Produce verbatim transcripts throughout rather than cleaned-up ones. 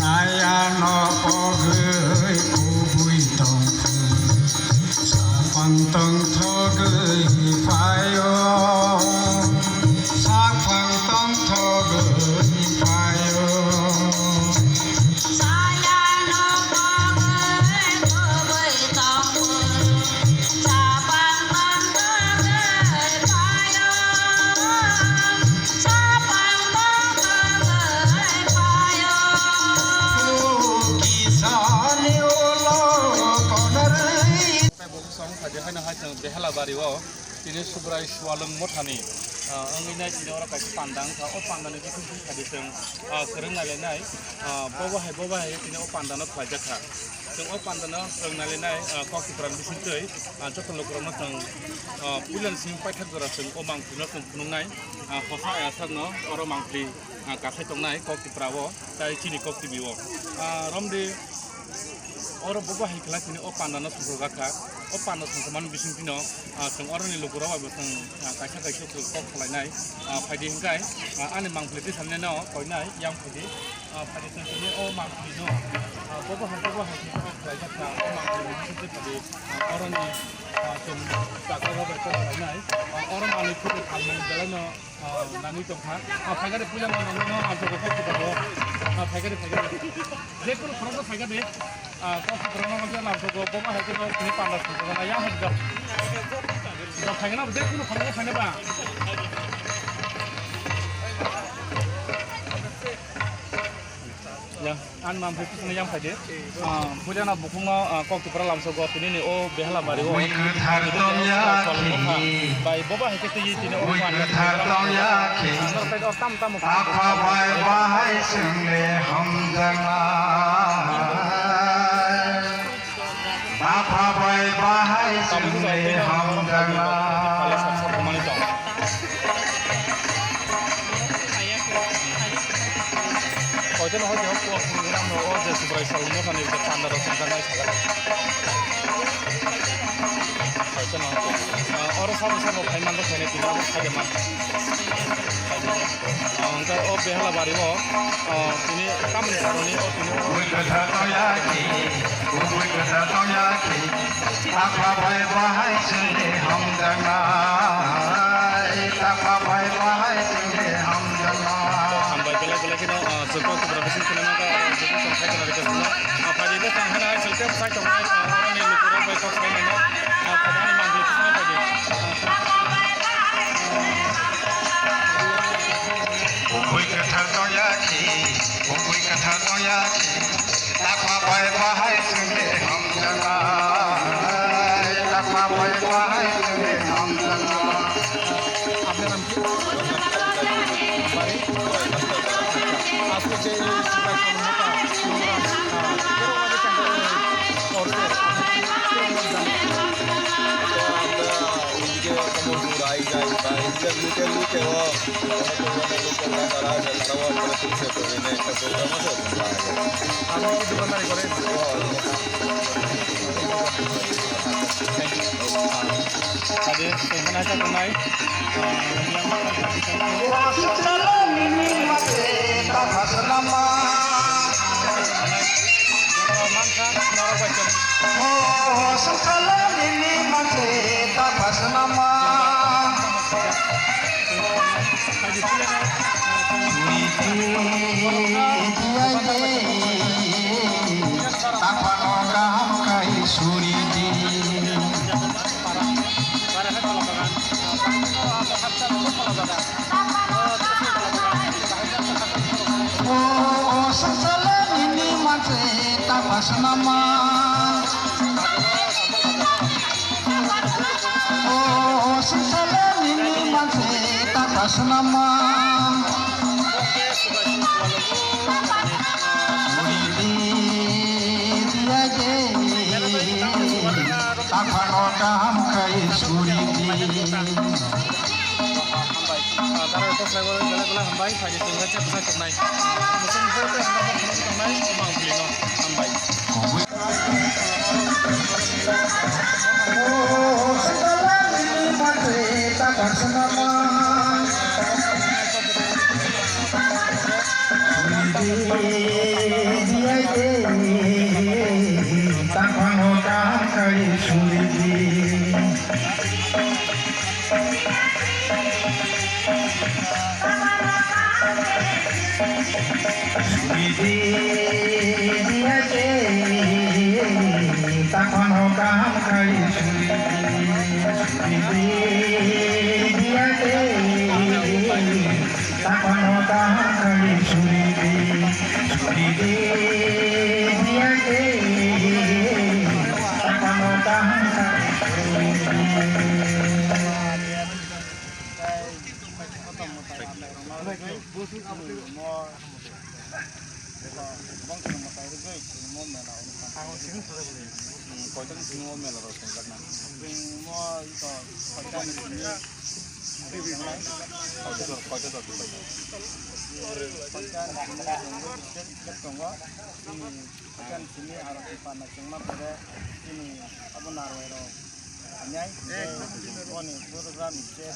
Chaya no pogwi kubui tongthok, saphang tongthogwi phaio, saphang tongthogwi phaio. Chaya no pogwi kubui tongthok, Tei bo bwskango phaidi haino hai chwng Behelabari o tini Subrai Sualwng Mothani, ah, wngwi nai tini oro kaisa panda wngkha. O pandani bising twi phaidi chwng, ah, kwrwng nailainai, ah, bobo hai bobo hai tini o pandano khlaijak kha. Chwng o pandano chwng nailainai, ah, kok Tipra ni bisingtwi, ah, joto lukurokno chwng, ah, puilani simi paithak jora chwng o mangpilino chwng phunuknai, ah, hosa ayasakno oro mangpili, ah, kathai tongnai kok Tipra o, tai chini kok T V o. Ah, romdi oro bobo hai khlai tini o pandano songkha kha. O panda songkha mani bisingtwino, ah, chwng oroni lukurok bai bo chwng, ah, kaisa kaisa kok khlainai, ah, phaidi hwnkhe, ah, ani mangpili twi sanino koinai yang phaidi. Ah, phaidi chwng tini o mangpili no, ah, bobo hai, bobo hai khe kok khlaijak kha, o mangpili ni bisingtwi phaidi, ah, oroni, ah, chwng chakra rok bai kok khlainai, ah, oro manwi khukui phalmani belai no, ah, nangwi tongkha. Ah, phaikha de puila no nangwi no ang kok kok kok. Ah, phaikha de, phaikha de. Jekunu khoroksa phaikha de. Ah, kok kok rok no nangwi no ang kok kok. Bobo hai khe no tini panda songkha na yang hai jok. Jok phaikha na jekunu khoroksa phaina ba. Ya, ang mam hai kusuna yang phaidi. Ah, puila no bukhung no, ah, kok Tipra lamsogo tini ni o Behelabari o. Bui kwthar tong ya khe. Bai bobo hai khe twi tini o. Bui kwthar tong ya khe. Norok tai o tam tam. Apha bai bahai chwng le hamjaknai. Apha bai bahai chwng le hamjaknai. Koiteno hoi khe o kuwa phunuknani o je Subrai Sualwng Mothani je panda rok chwng kha nai sakha. Koiteno, ah, oro sabo sabo phai manjak phainai tini abo khaide man. Ah, hwnkhe o Behelabari o, ah, tini tamni saroni o tini o. Bui kwthar tong ya khe, bui kwthar tong ya khe. Takla bai bahai chwngni hamjaknai, takla bai bahai chwngni hamjaknai. Hambai belai belai kheno, ah, chwng kok Tipra bising kheno nangkha, ah, chwng kok khai kheno rikha kheno. Ah, phaidi de tang kheno hai chwng tei sai tong nai, ah, oroni lukurok bai kok khai nai no. Ah, phaidi ani mangpili twi kheno phaidi. Bui kwthar tong ya khe, bui kwthar tong ya khe. Takla bai bahai chwngni hamjaknai, takla bai bahai chwngni hamjaknai. Lute lute o, lute lute o, lute lute o, lute lute o. Apni ki dukandari kore? Ade, tongmani acha tongnai. Mansa, norok bai chwng. Pasanama. O sisale nini manse ta pasanama. Suri di diya ge. Taphano kaham khai suri di. Hambai. Ah, dara kok sai belai belai hambai. Phaidi tongga chat sai tongnai. Muchung bote hambai, bote hambai, tongnai, mang bwlino hambai. Tongo. Chini haikhe chini aro panna chwngma pore chini abo narwai rok hamyai hwnkhe boni program je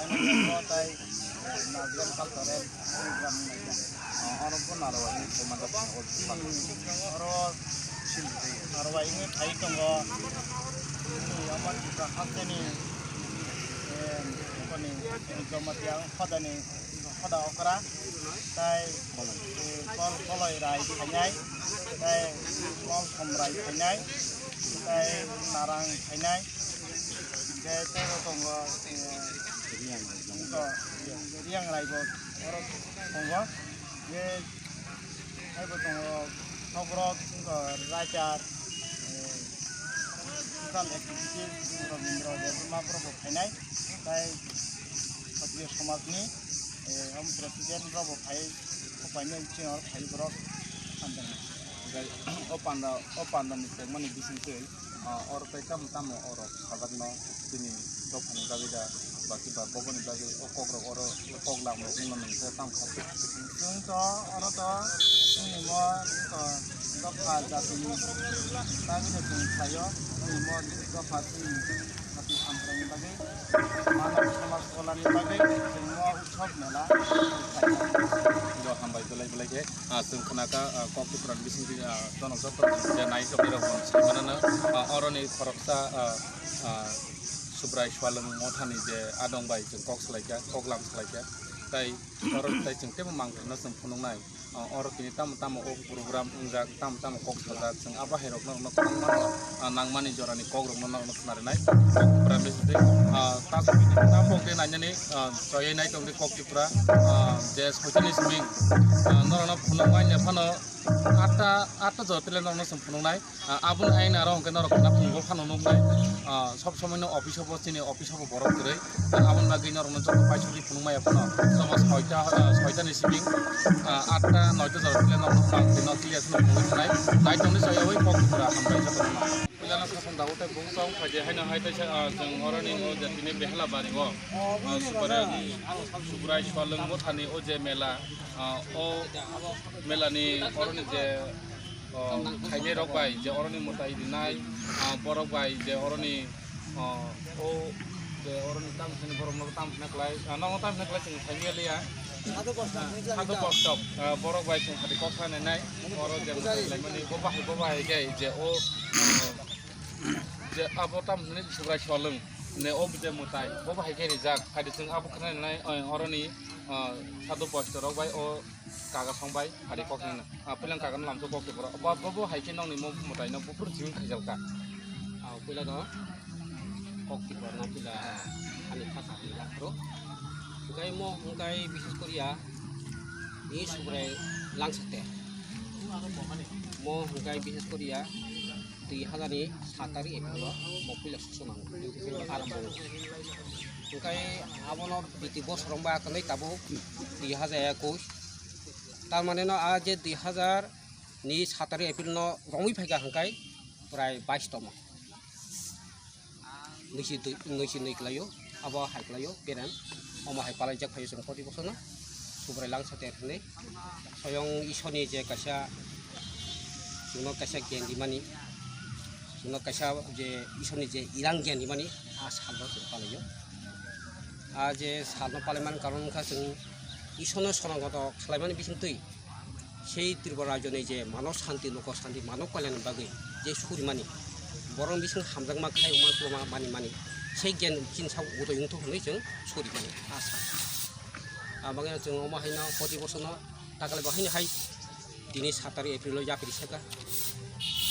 final tei Naziram cultural program wngkha. Oro bo narwai ni thai manjak oro oro narwai wngwi phai tongo. Chini omo Tripura hasteni boni Jamatia hodani hoda okra tei kol koloi rai khainai tei mol somrai khainai tei narang khainai tei teibo tongo riyang raibo oro tongo je teibo tongo sobrok wraiter social activities Robindra Debbarma borok bo khainai tei Kshatriya somajni eh, omo president rok bo phai, o painai chini oro phai borok hamjaknai. Hwnkhe o panda, o panda ni tengmani bisingtwi, ah, oro tei tamo tamo oro sajakno chini dophani bagwi da, ba kiba boboni bagwi o kok rok oro kok lam rok wngmano hwnkhe tamo kha. Chwng to oro to chini mo to dopha jatini bagwi da chwng khlaio, chini mo dopha chini jati samkrai ni bagwi. Mano samaj kolani bagwi chwngno utsob mela khlaio. Jo, hambai belai belai khe, ah, chwng khna kha, ah, kok Tripura ni bisingtwi, ah, jono joto je nai tongwi rok bo sai manano, ah, oroni khoroksa, ah, ah, Subrai Swalwng Mothani je adong bai chwng kok salai kha, kok lam salai kha, tai oro tai chwng teibo mang khna chwng phunuknai. Ah, oro tini tamo tamo o program wngjak, tamo tamo kok sajak, chwng abo hai rokno, rokno kwbangma, ah, nangmani jorani kok rokno norokno khna rwnai. Kok Tripura message, ah, ta tini tamo khe nainani, ah, choyai nai tongdi kok Tripura, ah, je soitani siming, ah, norokno phunukmani phano atta, atta jora tele norokno chwng phunuknai. Ah, aboni ayang aro hwnkhe norok khna phungo phano nuknai. Ah, sob somoi no office o bo chini office o bo borok kwrwi. Ah, aboni bagwi norok no joto paisukdi phunuk maya phano. Somo soita, ah, soita ni siming, ah, atta noita jora tile norok no clear phano phunugwi thanai. Nai tongni chayawi kok Tripura hambai joto no. Puila no khapang dago tei bung tong phaidi haino hai tei sa, ah, chwng oroni o je tini Behela bari o. Ah, Subrai, Subrai Swalwng Mothani o je mela, ah, o mela ni oroni je o, khainai rok bai je oroni mwtai rinai, ah, borok bai je oroni, ah, o je oroni tamo sini borok no tamo sina klai, ah, nogo tamo sina klai chwng saimanya liya. Sadhu Bastop, ah, borok bai chwng hati kok sanai nai, oro je mwtai laimani bo bahai bo bahai khe je o, ah, je abo tamo sini Subrai Swalwng ne o je mwtai bo bahai khe rijak, hati chwng abo khna nai, ah, oroni, ah, Sadhu Bastop rok bai o kaga song bai hati kok sanai. Ah, puila kagan lamso kok Tripura. Bo, bo, bo hai khe nokni mo mwtai no buphuru jiwin khaijalka. Ah, puila do kok Tripura no puila ani khasa ni lakhro. Hwnkhe mo hwnkhe bises koriya ni Subrai Langsa te. Mo hwnkhe bises koriya dui hazar ni sat tarik April o mo puila suksa nango. Arambo. Hwnkhe abono biti bosor wngba kwlwi tabuk dui hazar ekwis. Tar mane no a je dui hazar ni sat tarik April no romwi phaikha hwnkhe prai bais tongma. Nwisi dui, nwisi nwi kwlaio, abo hai kwlaio, beren. Omo hai palaijak phaio chwng poti bosongno. Subrai langsa ter hwnwi. Soyong Isorni je kaisa, chwngno kaisa gyan rimani, chwngno kaisa je Isorni je irang gyan rimani, a salno chwng palaio. A je salno palaimani karon wngkha chwng Isorno sonogoro khlaimani bisingtwi, sei Tripura rajyoni je mano santi, loko santi, mano kalyan bagwi je surimani, borok bising hamjakma khai wngma kwbangma mani mani, sei gyan chini sak udoi wngthok hwnwi chwng surimani asa. Abagwino chwng omo haino poti bosongno takle bo haino hai tini sat tarik April o yapri saka.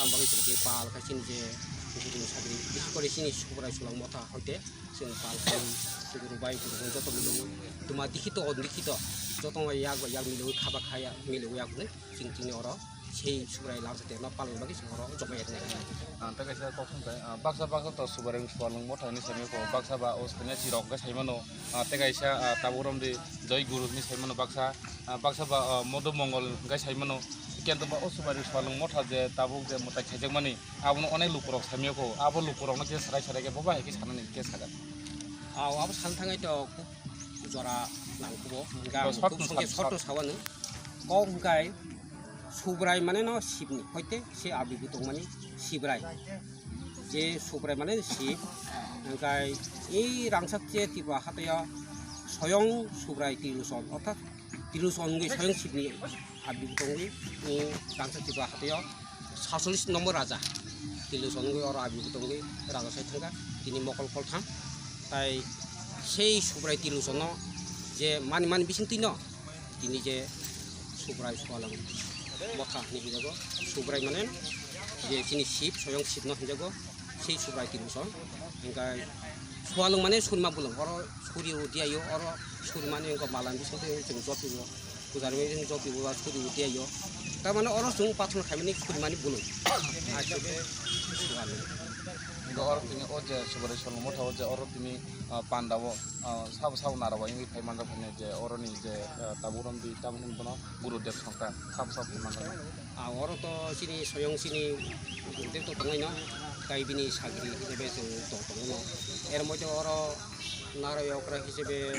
Ang bagwi chwng khe pal khai chini je gurung sagri, bises kori chini Subrai Sulang Motha hoite. Chwng pal khlai, chwng rwbai, rwbai joto milo, tuma dikhito, ondikhito, joto no yak bai yak miloui, khaba khaya miloui, yakni chwng tini oro sei Subrai langsa terno palni bagwi chwng oro joto yakni. Ah, tei kaisa kok song tai, ah, baksa baksa to Subrai Sualwng Motha hinwi saimano, baksa ba o sanya chirok hwnkhe saimano, ah, tei kaisa, ah, Tabuk Romdi Joy Guru hinwi saimano baksa, ah, baksa ba, ah, Modo Mongol hwnkhe saimano, kento ba o Subrai Sualwng Motha je tabuk je mwtai khaijakmani, abono onek lukurok saimaya kho, abo lukurokno khe sarai sarai khe bo bahai khe sanani khe sagan. Aw, abo san thangwi to jora nang kubo, hwnkhe ang short to short to sawani. Kok hwnkhe Subrai mane no Sibni, hoite se abibu tongmani Sibrai. Je Subrai mane Sib, hwnkhe ei rangchak che Tripura hataio soyong Subrai Tiluson, orthat Tiluson wngwi soyong Sibni abibu tongwi, o rangchak Tripura hataio satsolish nombor raja Tiluson wngwi oro abibu tongwi raja sai thangkha, tini mokol koltham. Tai sei Subrai Tilusono je mani mani bisingtwino tini je Subrai Sualwng Motha hinwi hinjago. Subrai mane je chini Sib, soyong Sibno hinjago. Sei Subrai Tiluson. Hingkai Sualwng mane surima bulwng. Oro suri udiyayo, oro surimani wngkha malam bisingtwi chwng joto. Pujar bai ring jok ibu ba suri uti ayo. Tamani oro chwng pathor khaimani khurmani bulung. Aswk suwani. Oro tini o je Subrai Sualwng Motha o je oro tini, ah, panda o, ah, sabo sabo naro bai wngwi phai manjak phai je oro ni je, ah, Tabuk Romdi tamoni bono Guru Dev songkha sabo sabo phai manjak. Ah, oro to chini soyong chini Guru Dev to tongwi no, tai bini sagri hisabe chwng to tongwi no. Er moito oro naro yokra hisabe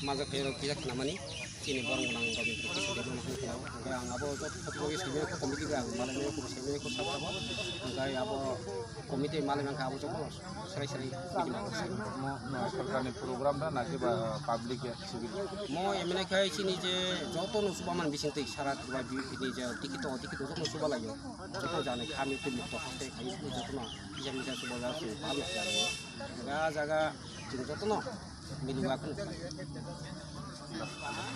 manjak phai rok kisa khnamani. Chini borok gwnang rok ni kisa de mano hwnwi kheno. Hwnkhe ang abo joto photo bagwi simi kho committee bai ang malai mani kho simi kho sab sabo. Hwnkhe abo committee malai mankha abo joto serai serai bini mano. Mo, mo sarkarni program da na kiba public ya civil? Mo M L A khai chini je joto no chubaman bisingtwi sara Tripura B J P ni je ticket o ticket o joto no chubalaio. Joto jani kami twi mukto haste khai joto no kisa misa chubajak chwng palno khlaio. Jaga jaga chwng joto no.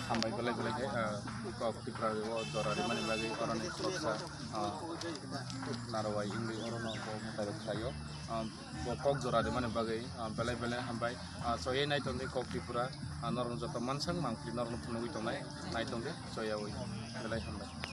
Hambai belai belai khe, ah, kok Tripura o jora rimani bagwi oroni khoroksa, ah, narwai wngwi orono bo mwtai rok khlaio. Ah, bo kok jora rimani bagwi, ah, belai belai hambai. Ah, choyei nai tongdi kok Tripura, ah, norok joto mansang mangpili norokno phunugwi tongnai, nai tongdi choyaui belai hambai.